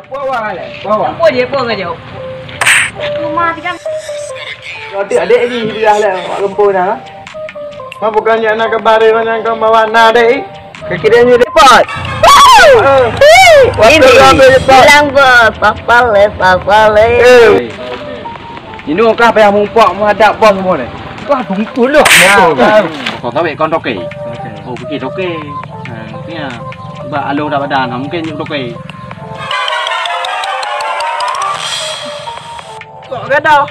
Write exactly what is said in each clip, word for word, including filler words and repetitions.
Puawa lé, puawa. Apa dia, apa ngajak? Rumah tiga. Adik, adik ni dia lah, mak gempa dah. Mak bukan dia nak kabar mana kau bawa nak dek. Kaki dia ni repot. Ini bilang bos, papale, papale. Inoe kah payah mumpak meuhadab bos semua ni? Wah, tungkul lah. Ya, kan. Kau tahu, kau toke. Oh, pergi toke. Ha, ya. Sebab along dah badan, mungkin nyu toke. Kok gadoh?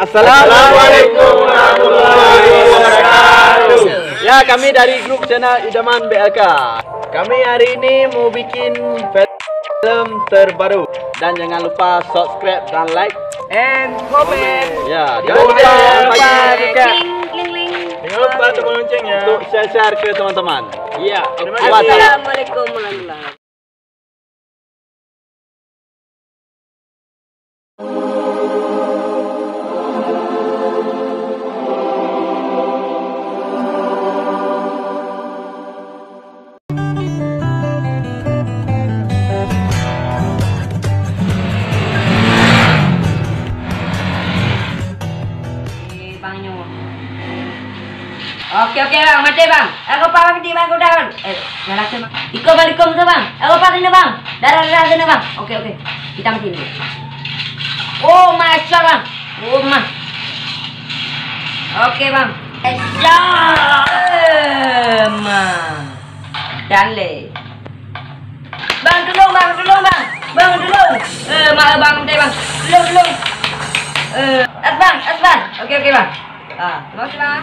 Assalamualaikum warahmatullahi wabarakatuh. Ya, kami dari grup channel Idaman B L K. Kami hari ini mau bikin film terbaru. Dan jangan lupa subscribe dan like. And comment. Ya, jangan lupa bagi, klik, klik, klik. Jangan lupa tekan loncengnya. Untuk share-share ke teman-teman. Ya, terima kasih. Assalamualaikum warahmatullahi wabarakatuh. Eh, bang nyoe. Oke, oke, bang, maté, bang. Aku paham di bang udah, bang. Eh, nyalah tu, bang. Iko balik kom tu, bang. Aku paham ni, bang. Darah-darah tu, bang. Oke, oke. Kita mati dulu. Oh, masya, bang. Oh, mah. Oke, bang. Masya. Eh, mah. Dan le. Bang, tulung, bang, tulung, bang. Bang, tulung. Eh, mak, bang, maté, bang. Tulung, tulung. Eh, as, bang, as, bang. Oke, oke, bang. Ah, terima kasih, bang.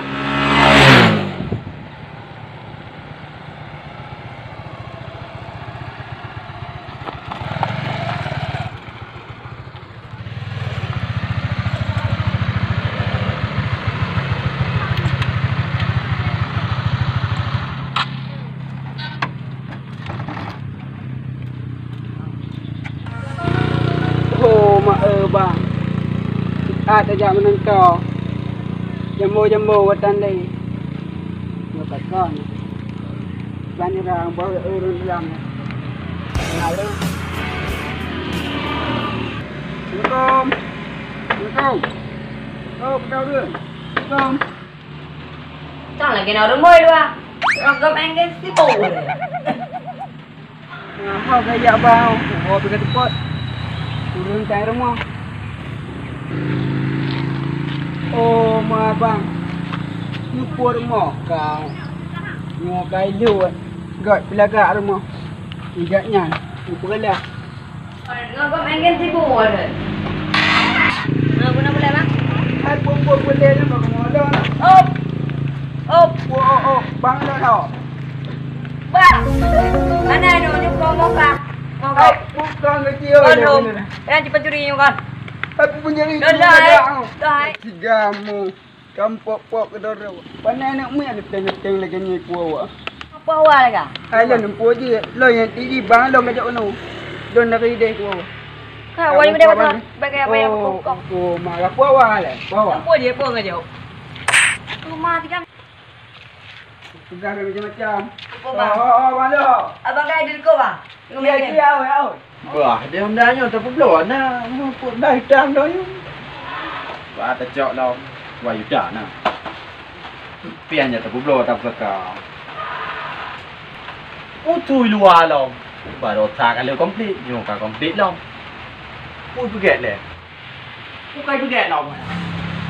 Ho, mak, eh, bang. Siat tajak meunangkau. Jambo-jambo watan lé. Nyoe pakon. Ban nirang bak ureueng dalam. Lalu. Assalamualaikum. Assalamualaikum. Oh, peugah ureueng. Assalamualaikum. Cang lagèe na ureueng boi dua. Ragam engkel sibuk. Nah, ho kajak bang, ho pih ka teupot. Turun tai rumoh. Oh, ma bang. Nyoe pue rumoh ka. Nyoe ka ilôn. Göt peulagak rumoh. Ijak nyan, nyoe peugah. Ngon kau main game sibuk ada. Nah, guna boleh, bang? Hai, pun, pun, boleh nama kamu ada. Op. Op. Oh, oh, oh, bang ada tau. Bang. Mana ada ni promo kah? Mau kau? Hai, bukan kecil. Kan cepat curi kan? Tapi punya itu. Dah, dah, ada. Dah, hai. Tiga mu. Kampok-pok keudroe. Pane aneuk miet neuteng-neuteng lagèe nyoe keu awak. Apa awak lagèe? Hai lôn neumpeue jih, lôn nyang tiji bang lôn kajak unoe. Lôn dari ideh keu awak. Ka, awak nyang dah kata, bagai apa yang aku kok. Oh, marah apa awak leh? Apa awak? Apa dia, apa ngajak? Rumah tiga. Peugah macam-macam. Apa, bang? Oh, oh, oh, bang, dah. Abang kan ada lekor, bang? Ya, ya, ya, ya. Bah, di honda nyoe tapeubloe na, nyoe pun dah itam dah nyoe. Bah, tacok lom. Wah, yuda na. Pian nyoe tapeubloe tapeusaka. Utui luwa lom. Baroe sa ka lheueh komplit, nyoe ka komplit lom. Pui peugét lé. Bukai peugét lom.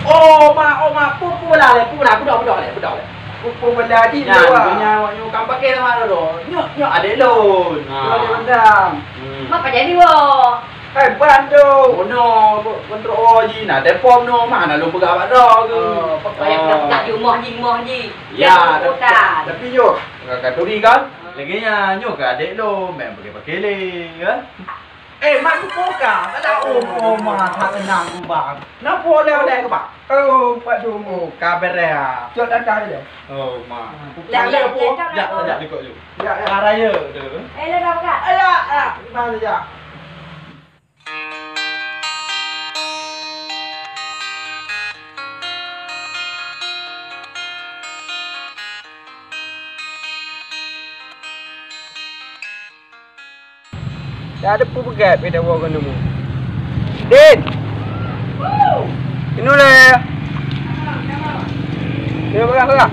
Oh, ma, oh, ma, pu, pu bala lé, pu bala, beudôh, beudôh lé, beudôh lé. Pu, pu bala di luwa. Nyan, nyan, awak nyoe ka pakai sama dulu. Nyoe, nyoe adék lôn. Ha. Nyoe adék Bang Sam. Hmm. Mak pakai ni, wo. Hai, Bang, tu. Oh, no, bu-, bentrok, oh, ji, na telepon, no, mana lôn peugah bak droe ke? Oh, pokoknya peugah-peugah di rumah ji, rumah ji. Ya, tapi, tapi, yo, ka, ka turi kan? Lagi nya, nyoe ka adék lôn, main pakai-pakai lé, kan? Eh, mak tu poka. Kata, oh, oh, ma, tak kenal aku, bang. Kenapa oleh-oleh ke, bang? Oh, Pak Jumbo. Oh, kabar ya. Cok datang je. Oh, ma. Lek, lek, lek, lek, lek, lek, lek, lek, lek. Ya, ya. Raya tu. Eh, lek, apa, Kak? Eh, ya, ya. Mana ya? Tak ada pun peugah pih dah bawa kena mu. Din! Inoe le. Inoe peugah, peugah.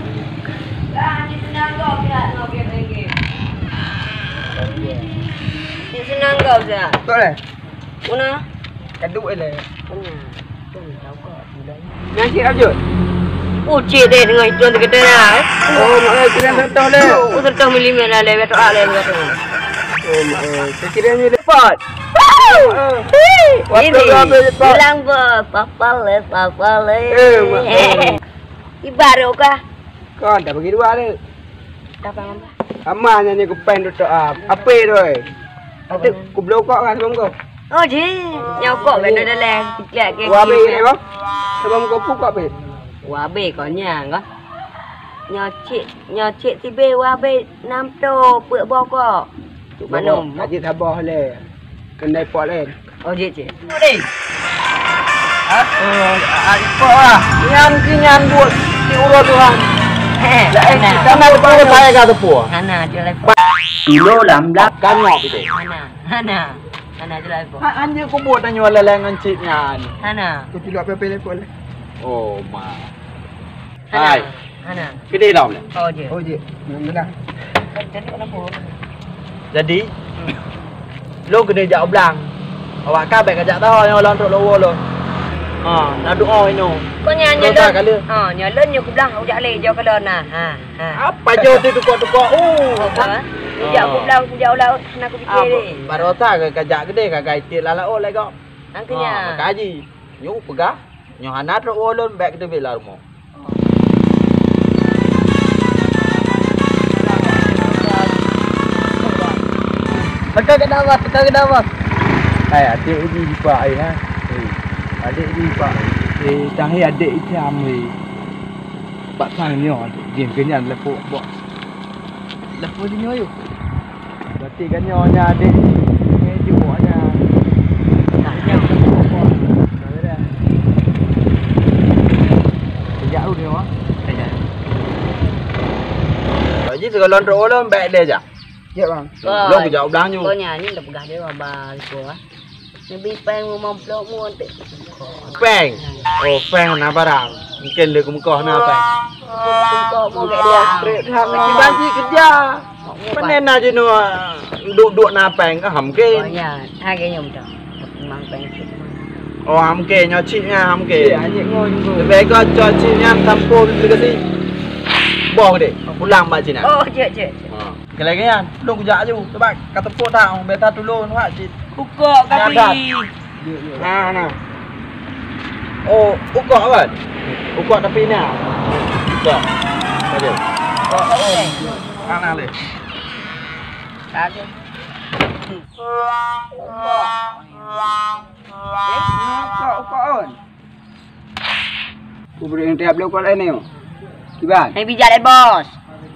Ni senang kau, Zak. Tok le. Muna? Kaduk le. Muna? Nyan cit Abjot. Oh, cit deh dengan itu yang terkena, eh. Oh, mak ai, kira seratus le. Oh, seratus milimeter lah, le, betul ah, le, betul. Oh, mak ai, sekiranya lepas. Ini, bilang bos, papa le, papa le. Eh, mak ai. Ibarat kah? Kau dah bagi dua le. Apa, apa? Ama nyan ni kupeng tutok ah. Apa tu, eh? Tapi kubloe kok kan, Bang, kau. Oh, ji. Nyokok kat dalam. Wah, be, ni, Bang. Sebab kau pukok, be. Wah, be, kau nyang, kah? Nyoe cit, nyoe cit sibeh, wah, be, nam to, peuet boh kok. Cuk, mana? Haji sabar le. Keuneuk pot laén. Oh, jeuet, jeuet. Hah? Eh, ah, ikok lah. Nyan keuh nyan buet di uroe Tuhan. Laén hana. Kita nak tahu saya kata pun. Hana, je lah. Dulu lam belakang ngok itu. Hana, hana. Hana, je lah, Ipok. Ha, anjing kubuet tanyoe lalai ngon cit nyan. Hana. Tu pilot pepe lepot lah. Oh, ma. Hana. Hai. Hana. Keudeh lom nyan. Oh, jeuet. Oh, jeuet. Alhamdulillah. Jadi, lôn keuneuk jak u blang. Awak ka bèk kajak tahu nyang lôn trok lôn woe lôn. Ha, na doa inoe. Kok nyan, nyan lôn. Ha, nyan lôn nyoe kublang ujak lé jok lôn na. Ha, ha. Apa jauh tu tukok-tukok? Oh. Apa? Ujak kublang, ujak u laôt, na kupiké lé. Barosa ke kajak keudeh ka gai tiek lam laôt lé kok. Angkanya. Ha, maka haji. Nyoe peugah, nyoe hana trok woe lôn bèk keuteubiet lam rumoh. Teuka keudawa, teuka keudawa. Hai, adék uji jipak ai ha. Hei, adék uji jipak. Eh, tang hai adék itam weh. Bak sang nyoe, jih keunyan lepok bok. Lepok di nyoe yuk. Berarti kan nyoe nya adék. Nyoe jipok nya. Nah, nyoe. Sejak dulu nyoe. Sejak. Bak jih sigohlom trok ulôn bèk lé jak. Ya, Bang. Lôn kujak u blang nyoe. Kau nyan ni dah peugah dia, Bang, ikut, ah. Neubi péng limong ploh mu anté. Péng? Oh, péng na barang. Mungkin lé keumeukoh na péng. Keumeukoh mu gak dia. Trép that ngon bagi kerja. Mana na jinoe duek-duek na péng ka ham ke? Oh, ya. Ha, ke nyum dah. Memang péng cit. Oh, ham ke nyoe cit nya ham ke. Cit, anjing ngoi ngoi. Lebih kau cok cit nya sampul ke sini. Boh deh. Pulang bak cina. Oh, cik, cik, cik. Ha. Keu lagèe nyan, lôn kujak aju. Coba ka teupok that, beta tulông wak cit. Ukok ka bri. Nah, nah. Oh, ukok kan? Ukok tapi na. Ukok. Aduh. Ukok. Mana leh? Aduh. Ukok. Eh, ukok, ukok on. Kubri yang tiap lukon lain ni. Kiban. Hai bijak deh, Bos.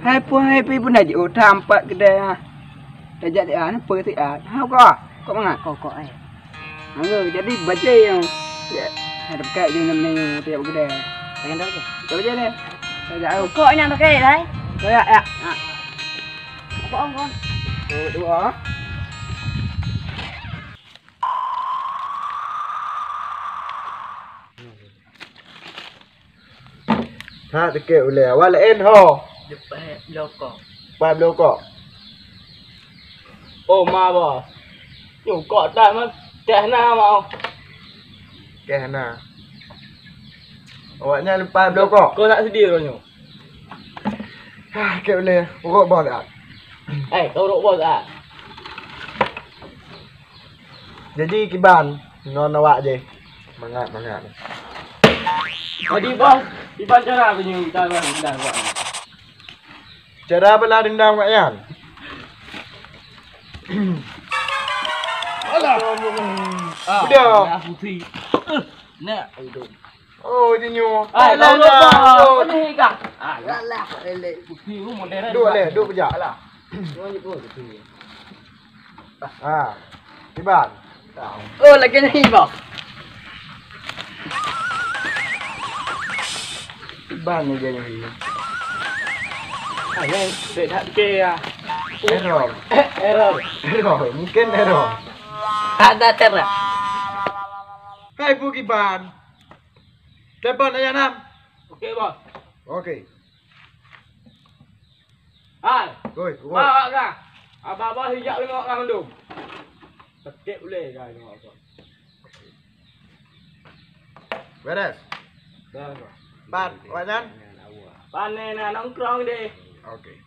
Hai pun, hai pi pun haji. Oh, tampak kedai ah. Tajak dia, apa sih ah? Ha, kok? Kok mangat? Kok, kok, eh. Ha, jadi baca yang. Ya, ada pekat je namanya tiap kedai. Pengen tahu tu? Tahu je deh. Tajak aku. Kok yang pakai, Lai? Ya, ya. Ha. Apa, Om, Om? Oh, dua. That teuke ulèe awak laén ho. Leupah bloe kok. Leupah bloe kok. Oh, ma boh. Nyoe kok that mah teuh na mau. Teuh na. Awak nyan leupah bloe kok. Kau nak sedih kau nyoe. Hah, teuke ulèe. Urok boh that. Eh, kau urok boh that. Jadi kiban ngon awak jih. Mangat, mangat. Jadi, Bos, kiban cara aku nyoe kita balas dendam awak nyan. Cara balas dendam awak nyan? Alah. Ah, udah. Dah putih. Eh, nak. Oh, dia nyoe. Hai, alah, kau alah, lupa. Kau ni kah? Alah. Alah, elek. Putih tu modern. Duduk leh, duduk kejap. Alah. Kau ni pun putih. Ha. Kiban. Oh, lagi ni, Bang. Kiban ni jadi. Ah, ni, saya tak fikir ya. Error. Error. Error. Mungkin error. Ada cara. Hai, Pu Kiban. Telepon ayah nam. Oke, Bos. Oke. Hai. Oi, oi. Ba, ba, ka. Abah-abah hijak lengok ka mandum. Sakét ulèe ka lengok ka. Beres. Dah, Bos. Pat, awak nyan? Panen na nongkrong deh. Oke.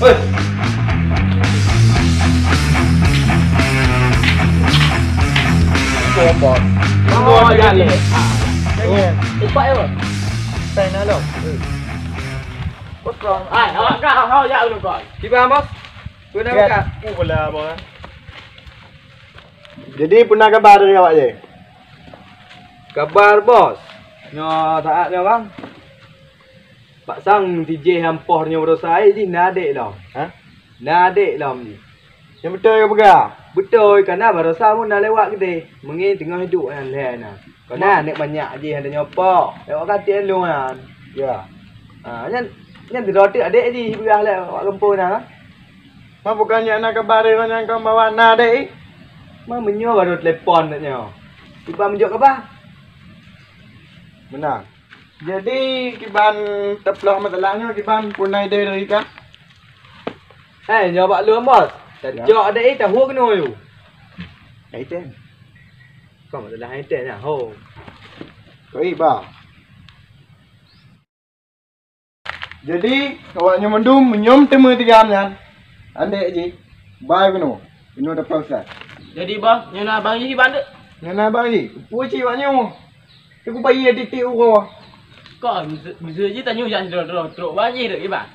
Hei! Kompor. Oh, ya, ya. Oh. Cepat ya, Bos. Pen dah lom. Kosong. Hai, awak kah, awak jak dulu, Bos. Kiban, Bos? Peue na buka? Peue pula, Bos? Jadi, peue na kaba dari awak je? Kabar, Bos. Nyoe saát nyoe, Bang. Bak sang tijéh nyang poh nyoe baroesa jih na adék lom. Hah? Na adék lom jih. Nyang beutôi ka peugah? Beutôi, kana baroesa mun na lewat keudeh, meungieng teungoh hidup nyan lhèe na. Kana aneuk manyak jih nyang tanyoe pok, lewat ka até lôn nyan. Ya. Ha, nyan, nyan sidroe teuk adék jih peugah lé awak gampông na. Ma bukan nyan na kaba nyan kong bahwa na adék? Ma meunyoe baru telepon nyoe. Tiba meujok kaba? Meunan. Jadi, kiban teuploh masalah nyoe, kiban peue na idé dari kah? Eh, nyoe bak lôn, Bos. Ya. Tajok adék, tahuek keunoe yue. Hai tem. Kong masalah hai tem nyan, ho. Koi, Bah. Jadi, awak nyoe mandum meunyoe teumé tigam nyan, andék jih, bai keunoe, keunoe taproksa. Jadi, Bah, nyoe na abang jih bandum? Nyoe na abang jih, peue cit awak nyoe? Teupeubayeue tieb-tieb uroe. Kon, miseu-, miseu jih tanyoe jak sidroe-droe, trok bah jih dek, Bah.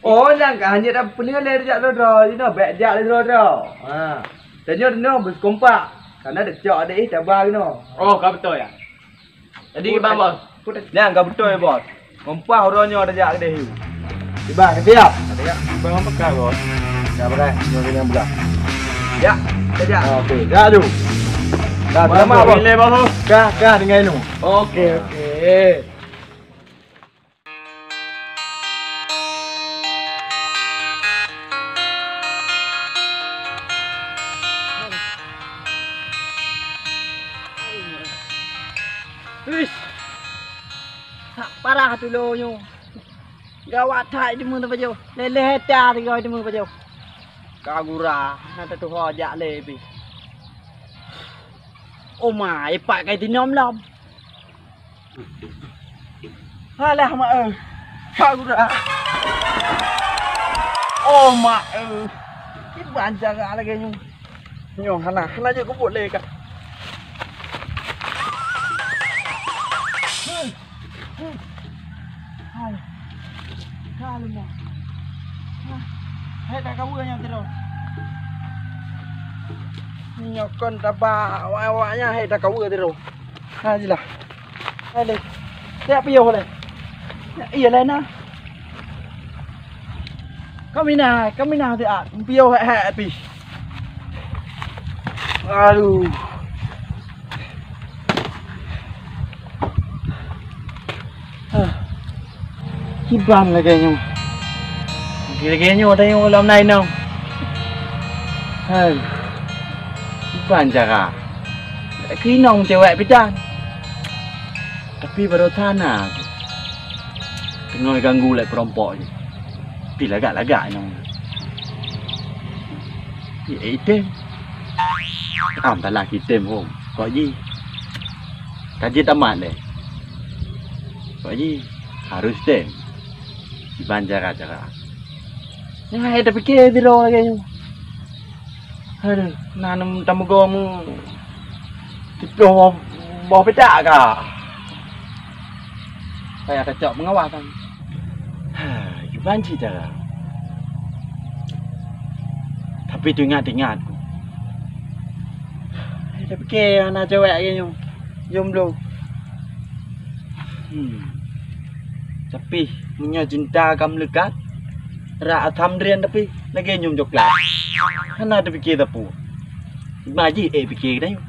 Oh, nyang ka hana tapeuleueh lé jak sidroe-droe, jinoe bèk jak lé sidroe-droe. Ha. Tanyoe, tanyoe beuseukompak, kana tacok adék jih taba keunoe. Oh, ka beutôi, ya? Jadi, Bang Bos. Nyang ka beutôi, Bos. Kompah uroe nyoe tajak keudeh yue. Kiban, ka siap? Ka siap. Bang, apa kah, Bos? Ka pakai, nyoe nyang peugah. Ya, tajak. Oke, jak tu. Dah, Bos, selamat, Bos. Boleh, Bos. Kah, kah dengan inu. Oke, oke. Uish. That parah tulo nyoe. Gawat that teuma pajoh. Lé-lé heta sigoe teuma pajoh. Ka gura, na tatuho jak lé pih. Oma, ipak kai tinom lom. Alah, mak, eh. Ka gura. Oh, mak, eh. Kiban cara lagèe nyoe. Nyoe hana, hana jeuet kubuet lé ka. Hai. Ka lôn nyoe. Hah. Hai, tak kawa nyang terus. Nyoe kon taba awak-awak nyan, hai, tak kawa terus. Ha, jeulaih. Hai lé. Siap piôh lé. Iya lé na. Kami na, kami na siat. Piôh hek-hek pih. Aduh. Hah. Kiban lagèe nyoe. Lagèe nyoe tanyoe lom na inong. Hai. Kiban cara. Keu inong cewek pidan. Tapi baroesa na tu. Teungoh ganggu lé peurumpok nyoe. Pi lagak-lagak inong. Pi item. Am talah kitem hom. Kok ji. Ka jeuet tamat lé. Kok ji. Harus tem. Kiban cara-cara. Nyan hai tapike sidroe lagèe nyoe. Aduh, na nem tameugoe mu siploh boh, boh petak ka. Payah tacok pengawasan. Ha, kiban cit cara. Tapi tu ingat-ingat ku. Hai tapike na cewek lagèe nyoe. Jomblo. Hmm. Tapi meunyoe cinta ka meuleukat, rasa asam drien tapi lagèe ngium coklat. Hana teupike sapeue. Teuma jih ék pike geutanyoe.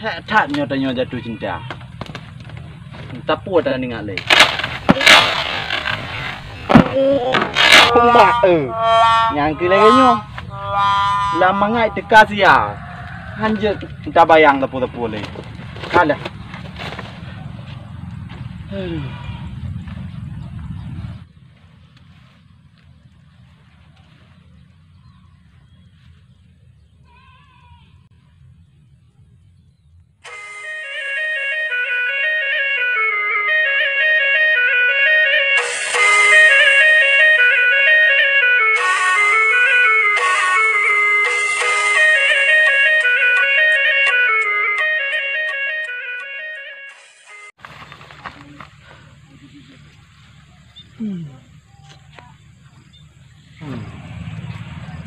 Hék that nyoe tanyoe jatuh cinta. Sapeue tan ingat lé. Mak, eh. Nyang keu lagèe nyoe. Lam mangat teuka sia. Hanjeuet tabayang sapeue-sapeue lé. Kalah.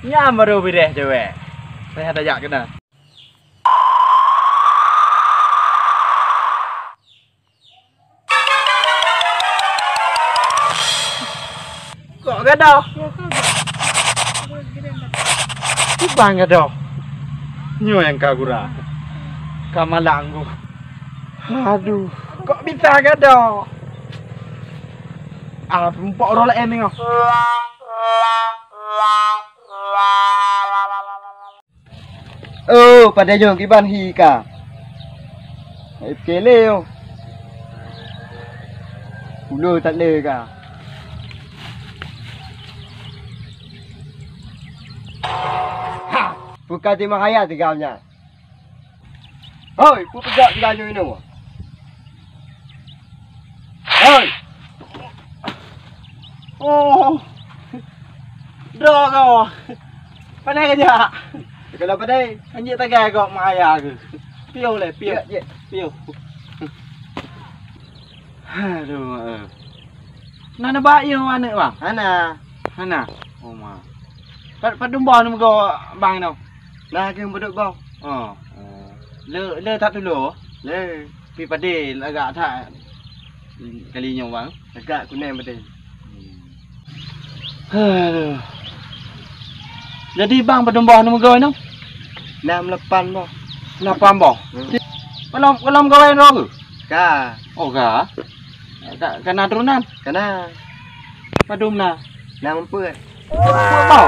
Nyan baru bideh cewek. Saya tajak keunan. Kok gadoh? Kubang gadoh. Nyoe nyang ka gura. Ka malang ku. Aduh, kok bisa gadoh? Ah, empok roh laén tengok. Oh, padé nyoe kiban hi ka. Hai kele yo. Ulo tak le ka. Ha, bukan timah ayat tiga nya. Hoi, pu pegak tiga nyoe inoe. Hoi. Oh. Droe kau. Pane ka jak? Kalau pane? Anjing tagai kau mak ayah ke? Piu le, piu. Ya, ya. Piu. Aduh, eh. Na neuba ié aneuk, bang? Hana. Hana? Oh, ma. Pat, pat dum boh neumeugo bang nyoe? Na keuh beudôk boh. Oh. Oh. Le, le that tulo? Le. Pi padé lagak that kali nyoe, bang? Lagak kuneng padé. Hmm. Aduh. Jadi, bang, padum boh neumeugo nyoe? Nam lapan boh. Lapan boh? Hmm. Golom, golom gawai droe keuh? Ka. Oh, ka. Ka, ka na turonan? Ka na. Padum na? Na meupeue. Meupeue boh?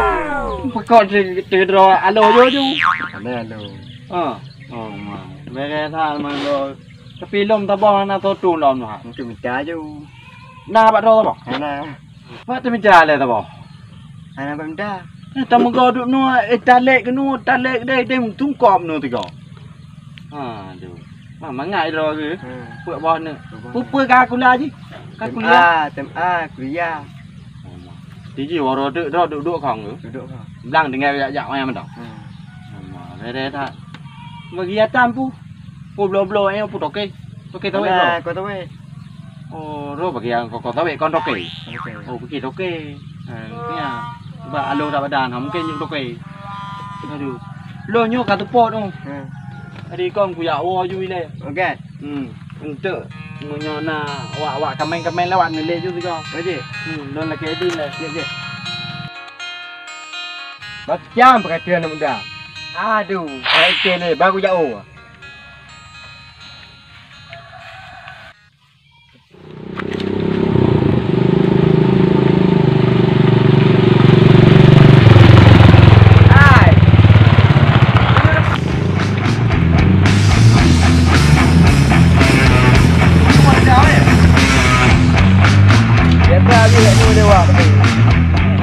Peuko te-, teudroe alo ju-ju. Ka na alo. Ah. Oh, ma. Beureh that, ma, lo. Tapi lom saboh hana soe tu lom, ha. Mungkin mita ju. Na bak droe saboh? Hana. Pat teumita lé saboh? Hana bak mita. Eh, tameugo duek nyoe, eh, talek keunoe, talek deh, deh, tungkop nyoe tiga. Aduh. Wah, mangat droe keuh. Hmm. Peuet boh neuk. Peuet boh neuk. Peue-peue ka kuliah jih? Ka kuliah? S M A, S M A, kuliah. Di jih uroe teuk droe duek-duek kong keuh. Duek-duek kong. Blang tinggai jak-jak manyang mantong. Hmm. Alah, rere that. Bagi yatam pu. Pu bloe-bloe nyoe pu toke. Toke tawet droe. Ko tawet. Oh, droe bagi nyang ko, ko tawet kon toke. Toke. Oh, bagi toke. Ha, nyan. Bak alo dak badan, ha, mungkin nyoe toke. Aduh. Lo nyoe ka teupot tu. Hmm. Jadi kon kuyak woe ju ilèe. Oke. Hmm. Enteuk meunyoe na awak-awak kamen-kamen lewat neulek ju sigoe. Oke. Hmm, lôn lakèe idin lé. Jek, jek. Macam perhatian anak muda. Aduh, perhatian ni baru jauh. Hai. Biasa habis kat ni lewat. Ni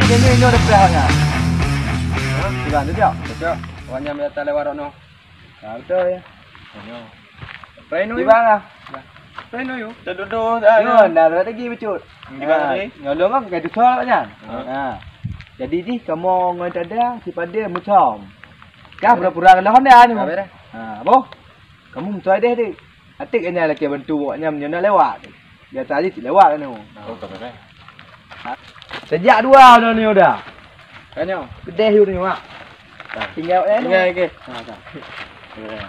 dia ni, ni ada pelah sangat. Ha? Sudah, tu dia. Betul. Orang yang biasa lewat rot noh. Ha, betul ya. Pai nu. Di mana? Pai nu yu. Dah duduk dah. Yo, dah lagi becut. Di mana tadi? Ngalung kan kai tusol kan? Ha. Ha. Jadi jih kamoe ngon tada sipada mucom. Kah pura-pura ngalong dah ni. Ha, boh. Kamu mucom deh, dek. Atik nya lagi bantu awak nyam nyoe nak lewat. Biasa aja cit lewat kan tu. Oh, tak ada. Sejak dua dah ni udah. Kan nyoe. Pedeh yu ni, Mak. Tinggal eh. Tinggal ke? Ha, tak. Ya.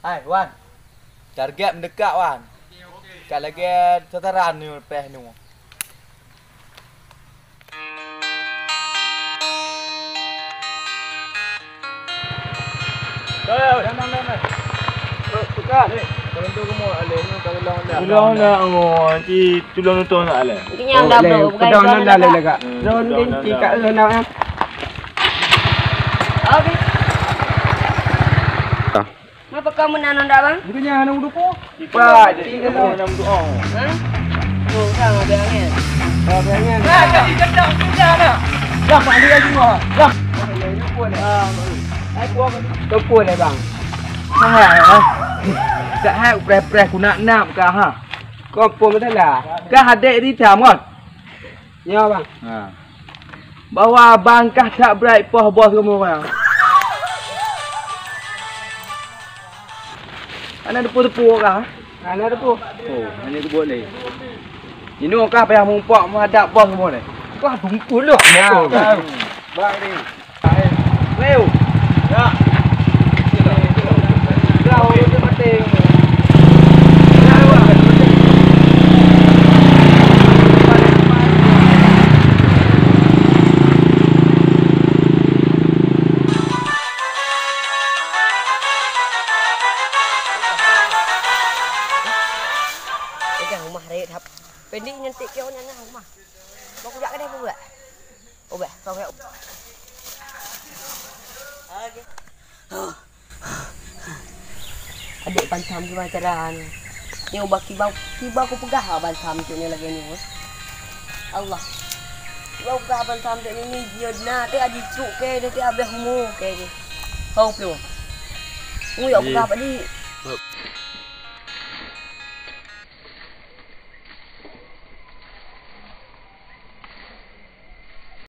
Hai, Wan. Target meudekat, Wan. Ka lagèe sasaran nyoe leupah nyoe. Tulông na, oh, ci tulông nonton na lé. Kenyang dah, bro. Pegang nanda lé, Kak. Drone ni, ci Kak, eh, nak, eh. Oke. Ah. Ngapa kau meunan nanda, Bang? Itu nyan aneuk dupo. Pak, ci nyan aneuk dupo. Hah? Oh, dah, abang angin. Abang angin. Nah, jadi gendang sudah dah. Dah, Pak, dia juga. Dah. Telepon, eh, Bang. Hai, hai, preh-preh ku nak-nak kah, ha? Kau apa masalah? Kah adek Rita, mon? Ya, Bang. Ha. Bahwa abang kah that brat poh bos kamoe, Bang. Hana teupeu-teupeu kah? Hana teupeu. Oh, hana teupeu lé. Inoe kah payah muphom meuhadap bos kamoe lé. Kah bungkul loh. Ya, Bang. Bang ni. Weu. Ya. Pegang rumah rayek hap. Pendek nyan tik keu nyan rumah. Mau kujak kedai apa buat? Oh, bah, kau kau. Oke. Adek Ban Sam gimana cara ni? Nyoe bah kiban, kiban ku peugah Ban Sam cok nyoe lagèe nyoe. Allah. Kiban ku peugah Ban Sam cok nyoe ni, dia na teu aji truk ke, dia teu habéh umur ke ni. Kau pun. Mu yok peugah padi.